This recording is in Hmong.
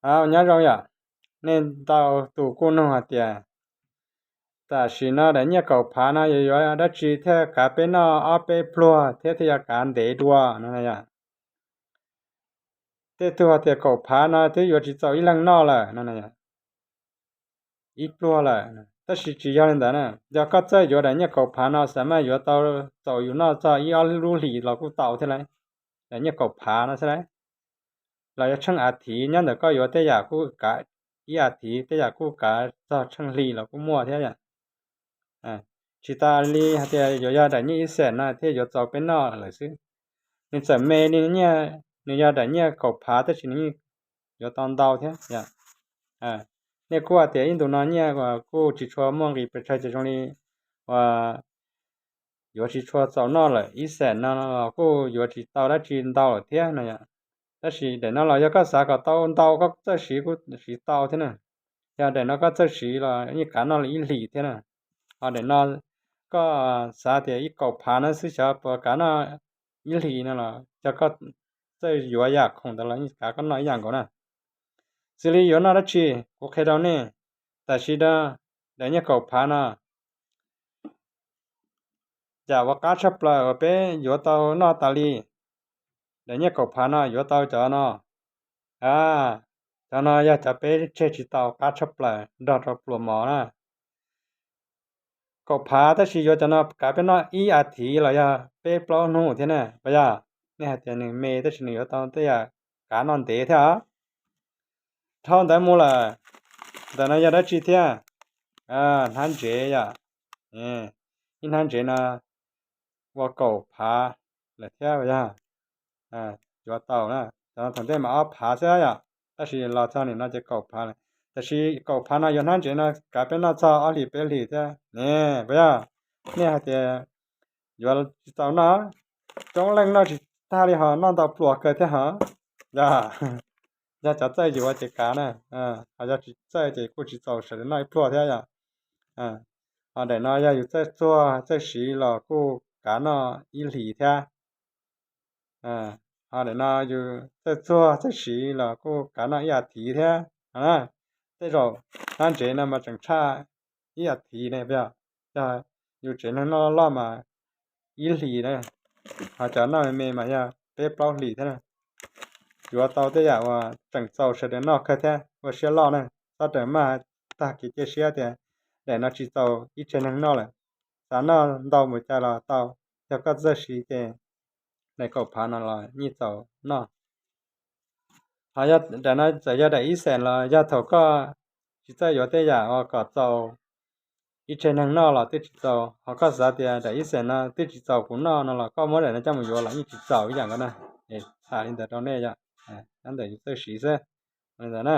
Nyob zoo yom, nej ntau tus kuj nug hais tias tam sim no daim nyiaj kaum phav no yuav yuav dab tsi thiaj kav peb noj ob peb pluag thiab thiaj yuav kav ntev dua no yom. Tej tug hais tias kaum phav no twb yuav tsis txaus ib leeg noj lawm no, ib pluag lawm. Tab sis tsis yog li ntawd na, yog koj txawj yuav daim nyiaj kaum phav no xav mas yuav tau txaus yus noj txog ib ob lub hlis los kuj tau thiab lauj. Daim nyiaj kaum phav no xwb lauj, los yog tsheej a thiv, nyob ntawm koj yuav tej yam kuj kav ib a thiv, tej yam kuj kav txog tsheej hli los kuj muaj thiab yom. Tsis tas li hais tias yuav yog daim nyiaj ib xees no thiaj yuav txaus peb noj lawm xwb. Nws txawm me li nyiaj, nws yog daim nyiaj kaum phav tab sis nws yeej yuav tau ntau thiab yom. Nej kuj hais tias ib ntus no nyiaj kuj tsis tshua muaj nqis pes tsawg ces zoo li uas yuav tsis tshua txaus noj lawm, ib xees no los kuj yuav tsis tau dab tsi ntau lawm thiab no yom. Tab sis daim no los yog koj xav kom tau ntau koj txawj siv kuj siv tau thiab na. Yog daim no koj txawj siv los yeej kav noj li ib hlis thiab na. Ho daim no koj xav tias ib kaum phav no xwb xyov puas kav noj ib hlis no los yog koj txawj yuav yam khoom ntawd los yeej kav koj noj ib yam nkaus na. Xws li yuav noj dab tsi, kuv qhia rau nej, tam sim no daim nyiaj kaum phav no yam uas qab tshaj plaws uas peb yuav tau noj tas li, daim nyiaj kaum phav no yuav tau cov no. Cov no yog cov peb tseg tsis tau, qab tshaj plaws nrog rau pluas mov na. Kaum phav tab sis yuav cov no kav peb noj ib a thiv los yog peb plaub hnub thiab na, puas yog? Nej hais tias nws me tab sis nws yuav tau tej yam kav noj ntev thiab os. Dhau ntawd mus lawm, ntawm no yog dab tsi thiab? Hnab ntsev yom. Ib hnab ntsev no ua kaum phav lawm thiab puas yog? Yuav tau na, cov no thaum ntej mas ob phav xwb yom, tab sis los txog nim no ces kaum phav lawm. Tab sis kaum phav no yuav hnab ntsev no kav peb noj txog ob hlis peb hlis thiab ne, puas yog? Nej hais tias yuav tsis txaus noj, coob leej noj tsis tag li ho noj ntau pluas kawg thiab ho. Yog, yog cov txawj yuav ces kav na, ho yog tsis txawj ces kuj tsis txaus sawv daws noj ib pluag thiab yom. Ho daim no yog yus txawj txuag txawj siv los kuj kav noj ib hlis thiab. Ho daim no yus txawj txuag txawj siv los kuj kav noj ib a thiv thiab. Tej zaum hnab ntsev no mas tseem tshaj ib a thiv ne, puas yog? Yog yus tsev neeg noj loj loj mas ib hlis na, ho cov noj me me mas yog peb plaub hlis thiab na. Yuav tau tej yam uas tseem txaus sawv daws noj kawg thiab ua siab loj na. Txhob rawm maj tag kev cia siab tias daim no tsis txaus ib tsev neeg noj lawm. Xav noj ntau mus cas los tau, yog koj txawj siv ces daim kaum phav no los yeej txaus noj. Ho yog daim no txawm yog daim ib xees los yog thaum koj tsis txawj yuav tej yam uas kom txaus ib tsev neeg noj los twb tsis txaus, ho koj xav tias daim ib xees no twb tsis txaus kuv noj no los koj muab daim no coj mus yuav los yeej tsis txaus ib yam nkaus na. Tham li ntawd rau nej yom, nyob ntawm yus txawj siv xwb. Li ntawd na.